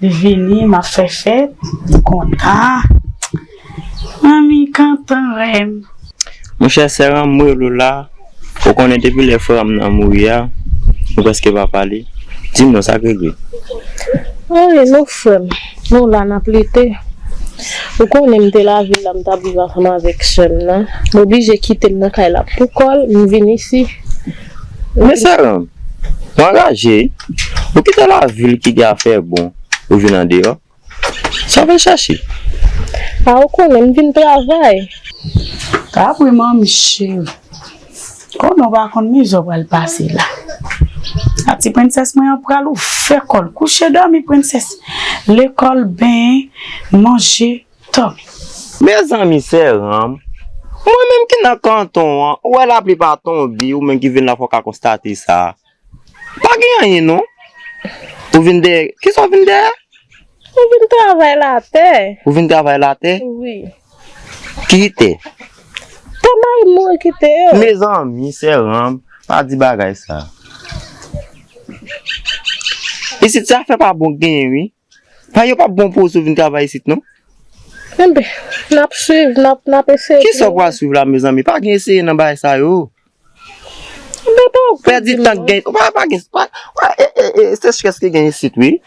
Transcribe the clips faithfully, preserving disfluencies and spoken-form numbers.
Li vini, m ap fè fèt, m kontan. Manmi kontan wè m. Monchè, sè Ranm, m rele w la. Ou konnen depi lè frè m nan mouri a, nou prèske pa pale. Di m non, sa k regle? Anyen non, frè m. Nou la, n ap lite. Ou konnen m te lavil la, m t ap viv ansanm avèk sè m nan. M oblije kite l nan kay la pou kò l, m vin isi. Men sè Ranm, ou anraje, wi. Ou kite lavil ki gen afè bon, ou vin andeyò. Sa w vin chache? A, ou konnen m vin travay. Pa vre, manmi cheri. Konnen w pa konn mizè w pral pase la. A, ti prensès mwen an pral ouvè kò l. Kouche dòmi, prensès. Lekòl, benyen, manje, top. Mezanmi, sè Ranm. Mwen menm ki nan kanton an, ou wè lapli pa tonbe, ou menm ki vin la fò w ka konstate sa. Pa gen anyen non. Ou vin dèyè. Kisa w vin dèyè? Ou vin travay latè. Ou vin travay latè? Wi. Ki tè? Tè mari m mouri kite yo. Mezanmi, sè Ranm, pa di bagay sa. Isit zafè pa bon genyen, wi. Pa, yo p ap bon pou ou si w vin travay isit, non. Enben, n ap swiv, n ap, n ap eseye. Kisa w pral swiv la, mezanmi? Pa gen eseye nan bagay sa yo. Enben, pa w pèdi tan k gen, pa, pa gen, pa, pa, e, e, e, se strès ki gen isit, wi.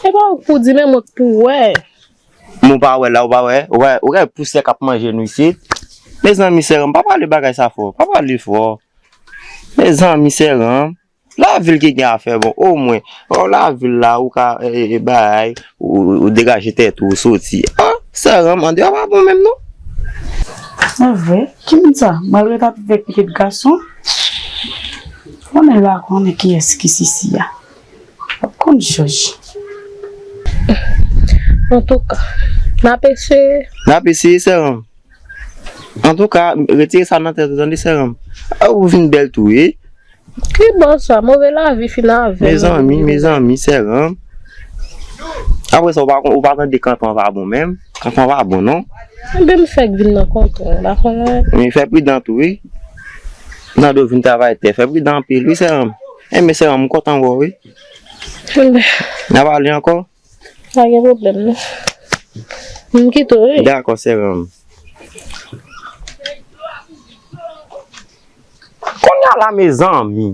E pa w pou di, men mwen k pou wè. Men w pa wè la, ou pa wè? Ou wè, ou wè pousè k ap manje nou isit? Mezanmi, sè Ranm, pa pale bagay sa fò. Pa pale fò. Mezanmi, sè Ranm. Lavil ki gen afè bon, omwen, o, lavil la, ou ka, e, e, bay, ou, ou degaje tèt ou, ou soti. A, sè Ranm, andeyò pa bon menm, non. Se vre, ki moun sa? Mwen ret ap viv ak pitit gason. Konnen l pa konnen kiyès ki sisi a. Ap konn jòj. Antouka, n ap eseye. N ap eseye, sè Ranm. Antouka, retire sa nan tèt ou, tande, sè Ranm. A, ou vin bèl tou, wi. Ki bò sa? Move lavi fin avè m. Mezanmi, mezanmi, sè Ranm. Apre sa, ou pa, ou pa tande kanton an pa bon menm? Kanton an pa bon, non? Enben, m fèk vin nan kanton an, dakò, non? Men fè pridan tou, wi. Nan do vin travay tè, fè pridan anpil, wi, sè Ranm. Enben, sè Ranm, m kontan wè w, wi. Enben. N a pale ankò? Pa gen pwoblèm, non. M kite w, wi. Dakò, sè Ranm. Kounye a la, mezanmi.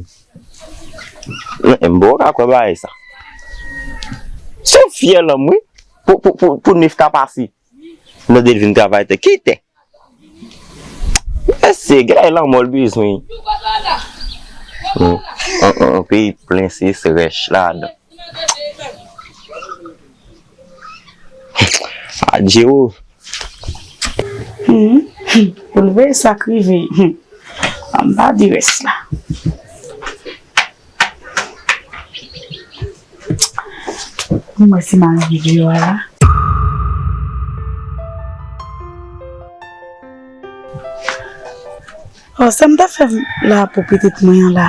M pa ka kwè bagay sa. Se yon fyèl, wi. Pou, pou, pou, pou Nefta pase. Lè l vin travay tè. Ki tè? Mesye, gen lanmò l bezwen. Yon, yon, yon peyi plen se rèch ladan. Adje o. Hmm. Pou l veye sa k rive. Hmm. Ann pa di rès la. Mwen si m al rive deyò a la. O, sa m ta fè la pou pitit mwen an la.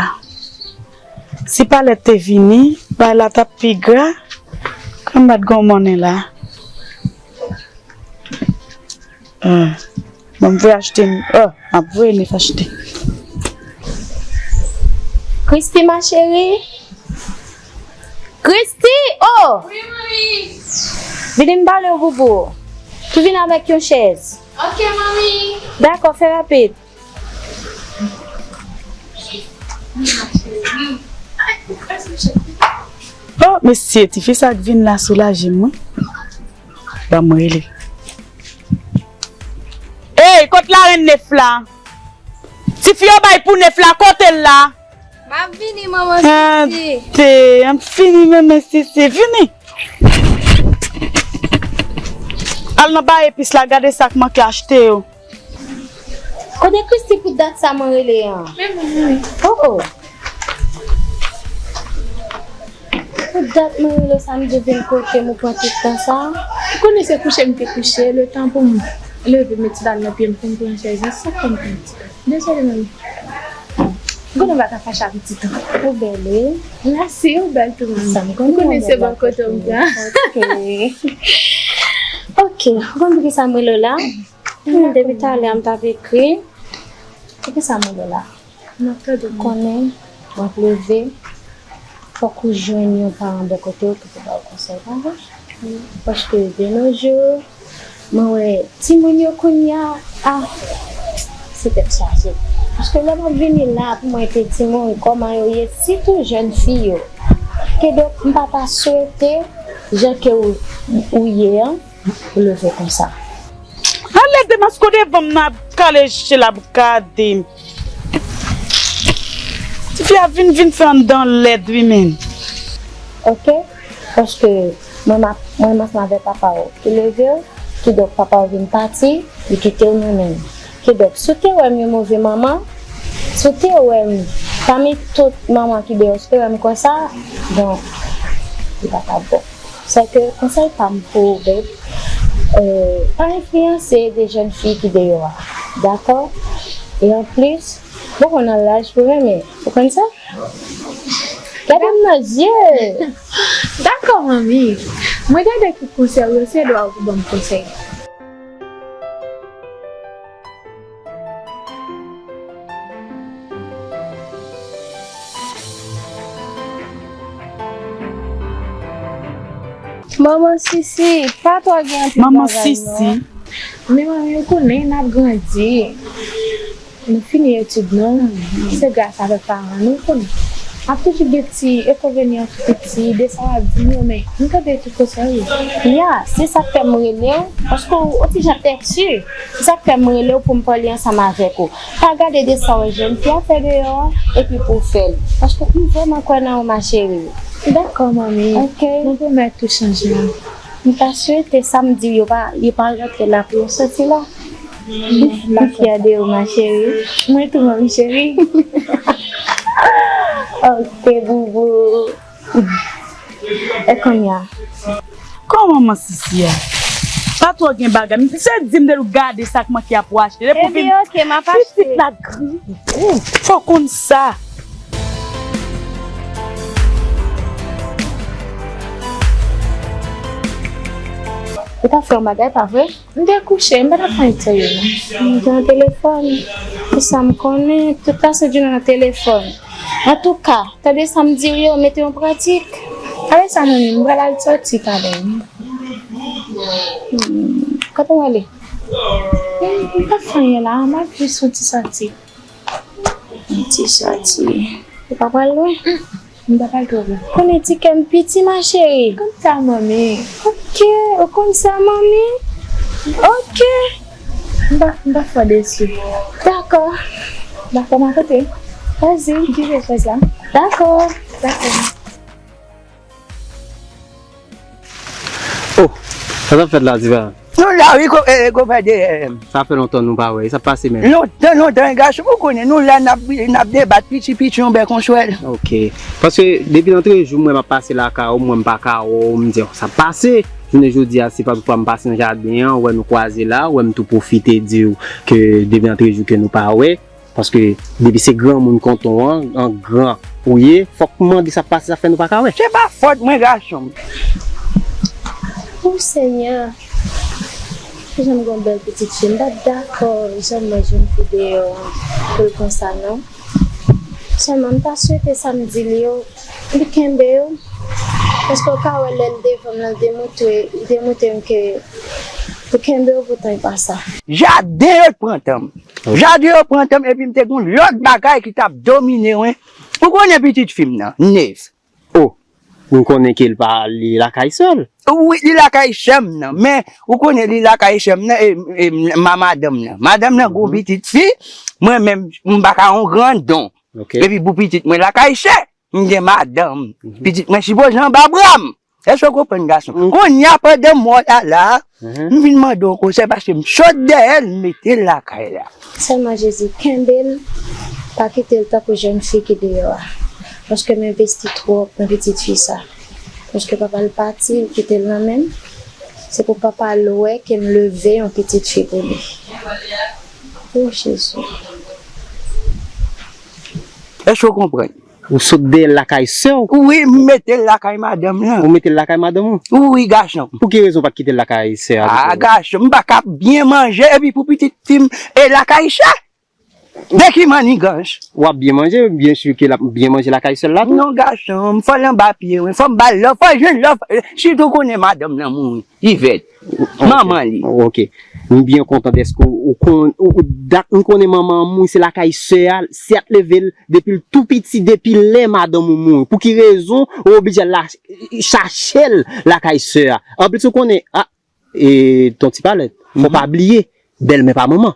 Si Palèt te vini, bagay la t ap pi gra. Kòm m pa t gen monnen la. Ah, bon, m voye achte m. Oh, m ap voye Nef achte. Christy, ma chérie. Christy, oh! Wi, manmi. Vini m pale w, boubou. Tou vin avèk yon chèz. Ok, manmi. Dakò, fè rapid. Oh, mesye, tifi sa k vin la soulaje m, wi. Ban m rele. Ey, kot larenn Nef la? Tifi yo bay pou Nef la, kote l la? M ap vini, manman Sisi. Tande, m ap vini, manman Sisi. Vini. Al nan bay epis la, gade sa k manke achte yo. Kote Christy pou dat sa mwen rele an? Men mwen, wi. Oh, oh. Pou dat mwen rele w sa, m te vin kote m, ou pran tout tan sa. Ou konnen se kouche m te kouche, letan pou m leve met sandal nan pye m pou m pran chèz la, sa k fè m pran ti tan. Dezole, manmi. Ou konnen m pa ka fache ak pitit ou. Ou bèl, wi. Mèsi, ou bèl tou, manmi. Sa m konnen, ou konnen se bò kote m pran. Ok. Ok, ou konn poukisa m rele w la? Hmm, depi talè a m t ap ekri. Poukisa m rele w la? M ap tande, manmi. Ou konnen, w ap leve. Fòk ou jwenn yon paran bò kote w ki pou ba w konsèy, pa vre? Paske de nos jours, mwen wè timoun yo kounye a, ah, se tèt chaje. Paske lè m ap vini la pou mwen ete timoun, kòman yo ye, sitou jèn fi yo. Kidonk, m pa ta swete, jan ke ou, ou ye an, ou leve konsa. Ale demaske w devan m nan ap kale je l ap gade m. Tifi a vin, vin fè anndan lèd wi menm. Ok, paske mwen m ap, mwen menm ansanm avèk papa w ki leve w, kidonk papa w vin pati, li kite w nan men m. Kidonk, si w te wè m yon move manman, si w te wè m pami tout manman ki deyò, si w te wè m konsa, donk, li pa t ap bon. Sèke konsèy pa m pou ou, babe, euh, pa enfliyanse de jèn fi ki deyò a. Dakò? E anplis, bon, ou nan laj pou renmen. Ou konn sa? Gade m nan zye! Dakò, manmi. Mwen gade ki konsèy ou yo, se dwa ou pou ban m konsèy. Manman Sisi, pa twò gen anpil bagay non. Manman Sisi. Men manmi, ou konnen n ap grandi. Nou fini etid nou, se gras avèk paran nou, ou konnen. Ap toujou gen ti enkonvenyan, ti, ti de sa w ap di m yo, men m tande tout konsèy ou. Ya, se sa k fè m rele w, paske w, w ti jan tètu. Se sa k fè m rele w pou m pale ansanm avèk ou. Pa gade de sa w wè jèn fi a fè deyò a, epi pou w fè l. Paske m vrèman kwè nan ou, ma chérie. Dakò, manmi. Ok. Mwen pwomèt ou chanjman. M ta swete sa m di w yo pa, yo pa rantre la pou yo soti la. M fyè de ou, ma chérie. Mwen tou, manmi chérie. Ok, boubou. E kounye a? Kòman manman Sisi a? Pa twò gen bagay. M se di m de l gade sa k manke a pou achte. Depi w vin, ok, m ap achte. Pitit la grangou. Fò w konn sa. Ou t ap fè yon bagay, pa vre? M te kouche, m pa t ap fè anyen serye non. M te nan telefòn. Pou sa m konnen, tout la se di nan telefòn. Antouka, tande sa m di w yo, mete yo an pratik. Apre sa, manmi, m pral al sòti talè. Hmm, kote w ale? M, m p ap fè anyen la, m ap jis fè yon ti sòti. Yon ti sòti. Ou pa pral lwen? M pa pral twò lwen. Konnen ti kè m piti, ma chérie. Konn sa, manmi. Ok, ou konn sa, manmi? Ok. M pa, m pa fò desi. Dakò. Dakò, ma kote. Vas-y. Kite chèz la. Dakò. Dakò. Oh, sa t ap fèt la, Diva? Nou la, wi, ko-, eh, konpè de, eh, Sa fè lontan nou pa wè. Sa pase menm. Lontan, lontan, gason, ou konnen, nou la, n ap, n ap debat piti, piti, yon bèk, yon swèl. Ok. Paske depi nan trèz jou, mwen m ap pase lakay ou, mwen m pa ka wè w, m di, sa pase. Jounen jodi a, se pa fwa m pase nan jaden an, ou wè nou kwaze la, ou wè m tou pwofite di w ke depi nan trèz jou ke nou pa wè. Paske depi se granmoun konton an, an gran ou ye, fòk m mande sa k pase, sa fè nou pa ka wè. Se pa fòt mwen, gason m. O Senyè, jan m gen yon bèl pitit fi, m pa t dakò jan m wè jèn fi deyò an pou l konsa non. Sèlman m ta swete sa m di l yo, li kenbe yo. Paske w ka wè lè l devan m nan, l te montre, li te montre m ke li kenbe yo, poutan li pa sa. Jaden yo t pran tan m. Jaden yo pran tan m, epi m te gen yon lòt bagay ki t ap domine mwen. Ou konnen pitit fi m nan, Neve. Oh, m konnen ke l pa, li lakay sè l. Wi, li lakay sè m nan, men ou konnen li lakay sè m nan, e, e, ma-, madanm nan. Madanm nan gon pitit fi, mwen menm, m pa ka yon grandon. Ok. Epi pou pitit mwen lakay sè. M gen madanm. Pitit mwen sipoze anba bra m. Èske w konprann, gason? Kounye a, pandan m wè w la, la, m vin mande w konsèy paske m sot dèyè l, m mete l lakay la. Sèlman Jezi kenbe l, pa kite l tankou jèn fi ki deyò a. Paske m envesti twòp nan pitit fi sa. Paske papa l pati, l kite l nan men m. Se pou papa l wè ke m leve yon pitit fi pou li. O Jezi. Èske w konprann? Ou sot dèyè l lakay sè w? Wi, m mete l lakay madanm lan. Ou mete l lakay madanm ou? Wi, gason. Pou ki rezon w pa t kite l lakay sè a? Ah, gason, m pa ka byen manje, epi pou pitit fi m, e lakay sè. De ki manigans? W ap byen manje, byen si ke l ap byen manje lakay sè l la tou. Non, gason m, fò l anba pye wi, fò m ba l love, fò l jwenn love, sitou konnen madanm nan mouri. Ivèt, manman li. Ok. M byen kontan dèske w konn, dat m konnen manman an mouri, se lakay sè a, sè a t leve l depi l tou piti, depi lè madanm ou mouri. Pou ki rezon ou oblije al chache l lakay sè a? Anplis ou konnen, a, e, ton ti palèt, fò pa bliye, bèlmè pa manman.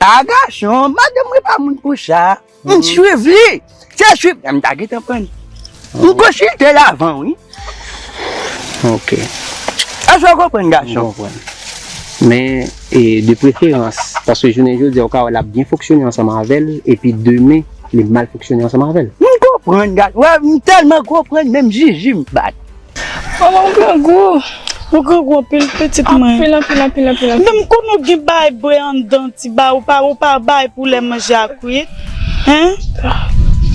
A gason, madanm mwen pa moun pou sa. M swiv li. Se swiv. M ta gentan pran. M konsilte l avan, wi. Ok. Èske w konprann, gason? M konprann. Men, e, de preferans, paske jounen jodi a, ou ka wè l ap byen fonksyone ansanm avè l, epi demen, li mal fonksyone ansanm avè l. M konprann, gason. Wè, m tèlman konprann, menm zizi m bat. Manman, ou grangou. Ou grangou anpil, pitit mwen. Anpil, anpil, anpil, anpil, anpil. Menm konnen w gen bagay bwè anndan ti ba, ou pa, ou pa bay pou lè manje a kwit. Hen?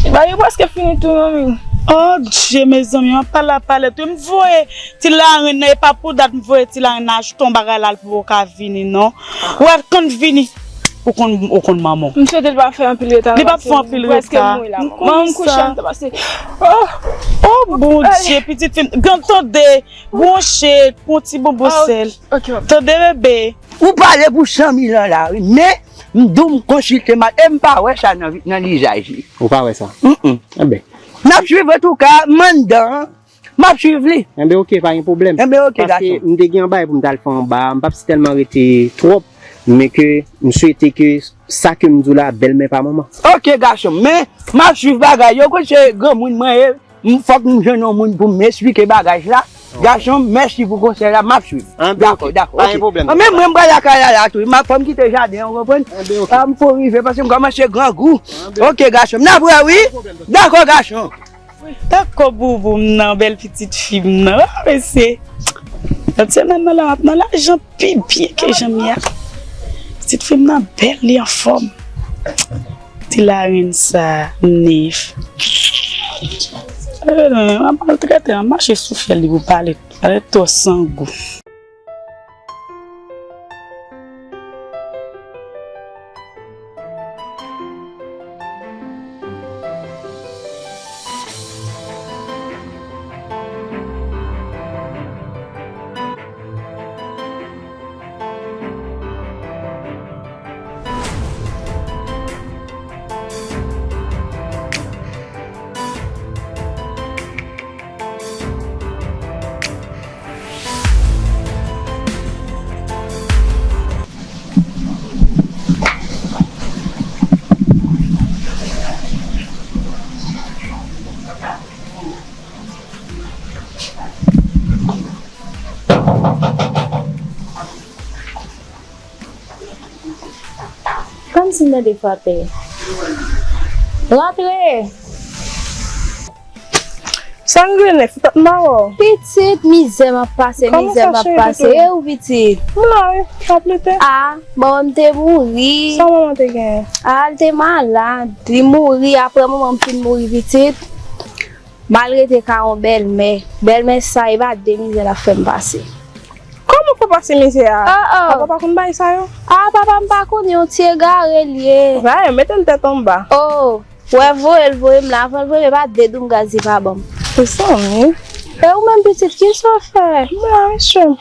Ti ba yo prèske fini tou, manmi. Oh, Dye, mezanmi, an pale a pale tou. M voye ti larenn nan, e pa pou dat m voye ti larenn nan achte yon bagay la pou w ka vini, non. Ou wè, konn vini. Ou konn, ou konn manman w. M swete l pa fè anpil reta. Li p ap fè anpil reta. M konn sa. Manman m kouche, m ta pase. Oh! Oh, Bondye, pitit fi m. Grann tande, bwonche, pran ti bonbon sèl. Tande, bebe? Ou pale pou san mil an la, wi. Men, m di w m konsilte mal, e m pa wè sa nan, nan lizaj li. Ou pa wè sa? Mm. Enben. M ap swiv antouka, m anndan. M ap swiv li. Enben oke, pa gen pwoblèm. Enben oke, gason. Paske m te gen yon bagay pou m t al fè anba a, m p ap sitèlman rete twòp, men ke m swete ke sa ke m di w la, bèlmè pa manman. Oke, gason, men m ap swiv bagay yo, kote se granmoun mwen ye, m fòk m jwenn yon moun pou m esplike bagay la. Gason, mèsi pou konsèy la, m ap swiv. Enben oke, pa gen pwoblèm. Men mwen m pral lakay la la tou, m ap fò m kite jaden an, w konprann? Enben oke. M fò rive, paske m kòmanse grangou. Oke, gason, n ap wè wi. Dakò, gason. Dakò boubou m nan, bèl pitit fi m nan. Oh, mesye. Lòt semèn nan la, m ap nan lajan pi byen ke jan m ye a. Pitit fi m nan bèl, li anfòm. Ti larenn sa, nèf. Eh, non, non, maltrete, an mache sou fyèl li pou pale, pale twò san gou. Kòmsi m tande frape. Rantre! Sa n gen nèf, ou pa t mawon? Pitit, mizè m ap pase, mizè m ap pase. E ou pitit? M la wi, m ap lite. A, manman m te mouri. Sa manman te genyen? A, l te malad. Li mouri, apre manman m fin mouri pitit. M al rete ka yon bèlmè. Bèlmè sa, e pa de mizè l ap fè m pase. Kòman w fè pase mizè a? Oh, oh. Papa w pa konn bagay sa yo? A, papa m pa konnen, yon ti egare l ye. Dayè, mete l tèt anba. Oh, wè voye l voye m la, avan l voye m, e pa de doum gaz li pa ban m. Mezanmi. E ou menm pitit, kisa w fè? M la wi, chè m.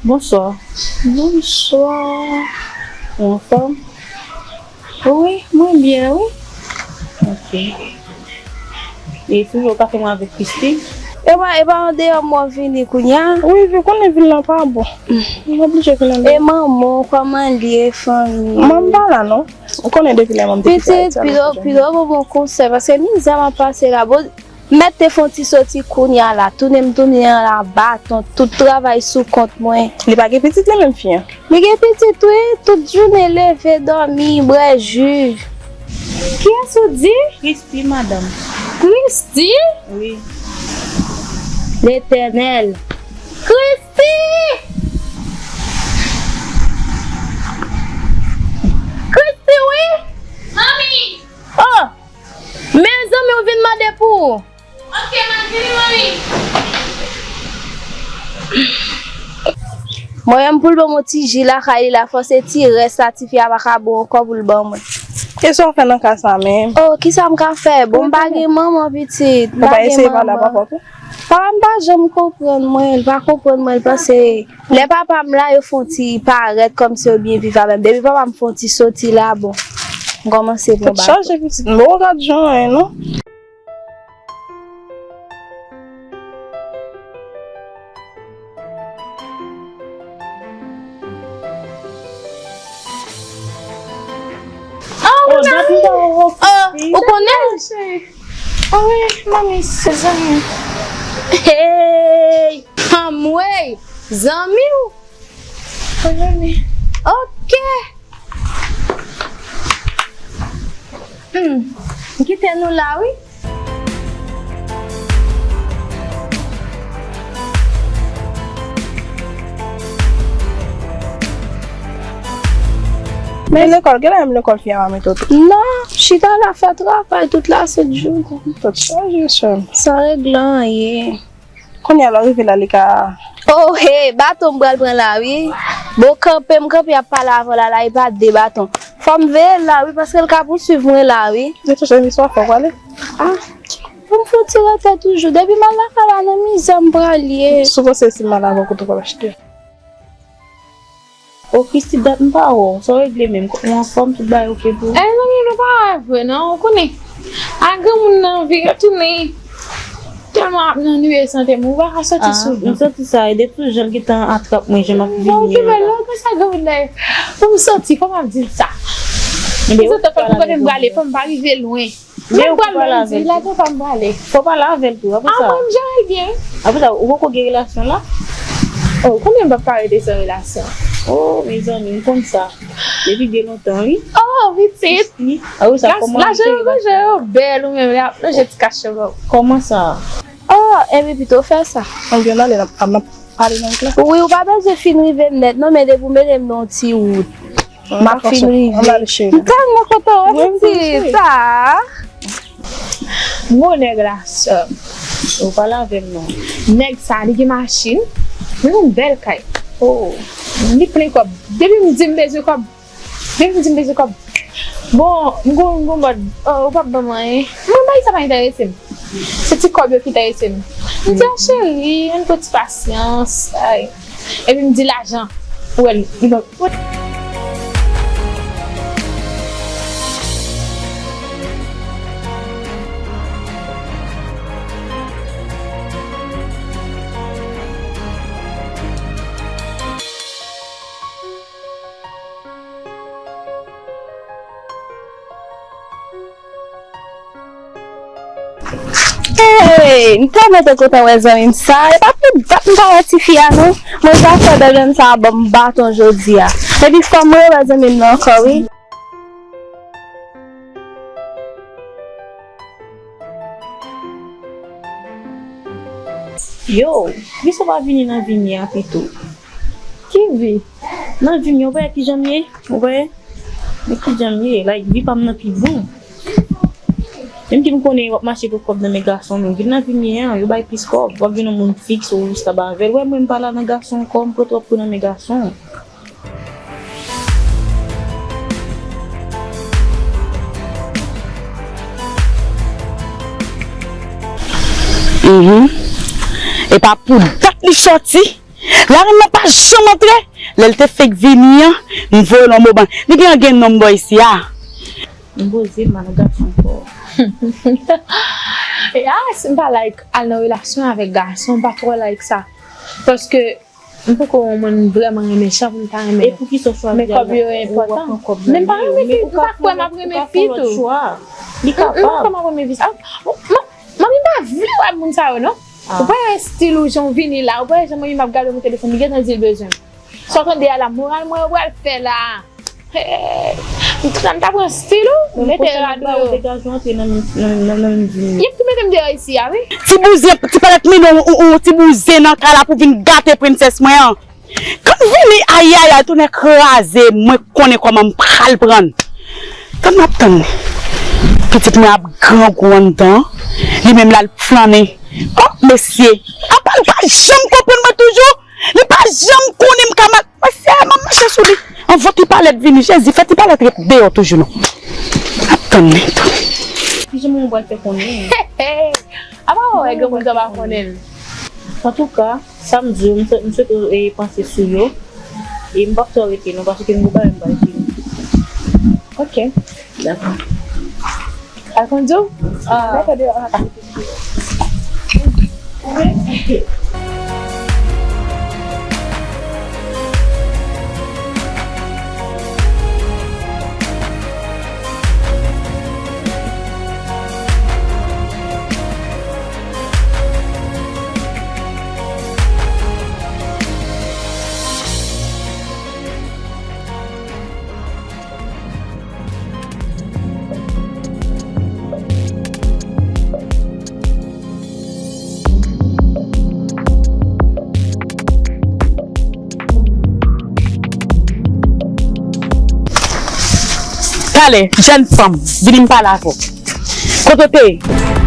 Bonswa. Bonswa. Ou anfòm? Wi, mwen byen, wi. Ok. E toujou w ka fè mwen avèk Christy? E pa, e pa andeyò m wè w vini kounye a? Wi, vi konnen vil lan pa bon. M oblije vin andeyò. E manman w, kòman l ye, fanmi? Manman m pa la, non. Ou konnen depi lè manman m te kite Ayiti a. Pitit, pito, pito ban m yon konsèy, paske mizè m ap pase la, bon, M mèt te fè yon ti soti kounye a la, tounen m tounen an la, baton, tout travay sou kont mwen. Li pa gen pitit li menm fi an? Li gen pitit wi, tout jounen leve, dòmi, bwè ji. Kiyès ou di? Christy, madanm. Christy? Wi. Letènèl. Christy! Christy, wi! Manmi! Oh! Men zanmi w vin mande pou ou. Ok, m ap vini, manmi. Mwen menm pou l ban m yon ti ji lakay li la, fò se ti rès la tifi a pa ka bon ankò pou l ban mwen. E sa w fè nan ka sa menm? Oh, kisa m ka fè? Bon, m pa gen manman pitit, m pa gen manman. Ou pa eseye pale a papa w tou? Papa m pa janm konprann mwen, li pa konprann mwen, li panse lè papa m la, yo fè yon ti parèt kòmsi yo byen viv avè m. Depi papa m fè yon ti soti la, bon, m kòmanse pran baton. Tèt chaje pitit, m poko ka di w anyen non. Oh, ou konnen l? Oh, wi, manmi, se zanmi. Hey, anmwey, zanmi w? Wi, manmi. Ok. Hmm, m kite nou la, wi. Men lekòl, genlè menm lekòl fi a pa mete w tou? Non, chita la fè travay tout lasent jounen. Tèt chaje sè m. San regle anyen. Kounye a lè w rive la, li ka. Oh, hey, baton m pral pran la, wi. Bon, kanpe, m kanpe, ap pale avè w la, la, e pa de baton. Fò m veye l la, wi, paske l ka pousuiv mwen la, wi. Depi jan misye fè w prale. Ah, pou m fouti rete toujou. Depi m al lakay la, nan mizè m pral ye. Si w panse si m al avè w, kote w pral achte? O Christy, dat m pa wè w. Sa w regle menm? Ou anfòm, tout bagay oke pou ou? Eh, zanmi, nou pa wè vre, non. Ou konnen, a granmoun nan vire tounen. Tèlman ap nan niye sante m, ou pa ka soti sou li. M santi sa, e depi sou jan l gentan atrap mwen, jan m ap vini an la. Bon, ki bèl, non, konsa granmoun nan ye. Pou m soti, fò m ap di l sa. Mwen santi fò m kote m prale, fò m pa rive lwen. Men ou pa pale avè l tou. Lè papa m prale. Fò pale avè l tou, apre sa. Ah, mwen, m jere l byen. Apre sa, ou poko gen relasyon la? Oh, konbyen m p ap ka rete san relasyon? Oh, mezanmi, m konn sa. Depi byen lontan, wi. Oh, pitit. Wi. Apre sa, kòman lajan yo, lajan yo bèl ou menm, y ap lonje ti kach yo ba w. Kòman sa? Oh, enben pito w fè sa. Ann, vin ale, n ap, n ap pale nan wout la. Wi, ou pa bezwen fin rive m nèt, non, men depi w mete m nan yon ti wout. M ap fin rive. M tèlman kontan wè pitit sa. M gon nèg la, sè m. Ou pale avè m non. Nèg sa, li gen machin. Li gen yon bèl kay. Oh, li plen kòb. Depi m di m bezwen kòb, depi m di m bezwen kòb. Bon, m gon, m gon bòd, oh, ou p ap ban m anyen. Mwen bay sa pa enterese m. Se ti kòb yo ki enterese m. M di, a cheri, ann pran ti pasyans. Ay. Epi m di lajan. Ou wè l, li ban. Hey, m tèlman te kontan wè zanmi m sa. E pa pou dat m pa wè tifi a non. Mwen sa fè bèl zanmi sa a ban m baton jodi a. Epi fò m rewè zanmi m nan ankò wi. Yo, poukisa w pa vini nan vi m ye a pito? Ki vi? Nan vi m ye, ou pa wè kijan m ye? Ou pa wè? Men kijan m ye? Like, vi pa m nan pi bon. Menm ke m konnen w ap mache pou kòb nan men gason, men vin nan vi m ye an, yo bay plis kòb. W ap vin yon moun fiks, ou stab avè l. Wè mwen, m pa la nan gason ankò, m pran twòp kou nan men gason. Mhm. E pa pou dat li sòti. Larenn nan pa janm antre. Lè l te fenk vini an, m voye l yon moman. Li gen, gen nonm bò isi a. M poze m pa nan gason ankò. E a, si m pa like al nan relasyon avèk gason, m pa twò like sa. Paske m poko yon moun vrèman renmen jan pou m ta renmen. E poukisa w chwazi al nan, ou ap pran kòb nan men yo? Men kòb yo enpòtan. Men m pa renmen fi, m pa kwè m ap renmen fi tou. Li kapab. M pa kwè m ap renmen fi. Ah, m, m, manmi m pa vle pa moun sa yo non. Ou pa wè estil ou jan w vini la, ou pa wè jan mwen menm m ap gade w nan telefòn, li gentan di l bezwen m. Sa w tande a la, moral mwen yo pral fè la. Hey, m ta pran estil ou, mete rad mwen yo. Degaje w antre nan menm, nan menm, nan menm vi m. Y ap tou mete m deyò isi a, wi. Ti bouzen, ti palèt mini, ou, ou, ou, ti bouzen nan kay la pou vin gate prensès mwen an. Kan m vini, ayayay, tonnè kraze, mwen konnen kòman m pral pran l. Tann m ap tann li. Pitit mwen ap grangou anndan, li menm l al flannen. Oh, mesye, apa l pa janm konprann mwen toujou? Li pa janm konnen m ka mal. Mesye, m ap mache sou li. Anvan ti palèt vini, Jezi, fè ti palèt ret deyò toujou non. M ap tann li tou. Kijan mwen pral fè konnen? Apa w wè gen moun sa w pa konnen l? Antouka, sa m di w, m swe-, m swete w, e, panse sou yo. E m p ap twò rete non, paske m gen bagay m pral fini. Ok. Dakò. Al konn di w? Ah. Dakò, deyò, ah. Talè, jèn fanm, vini m pale avè w. Kote w te ye?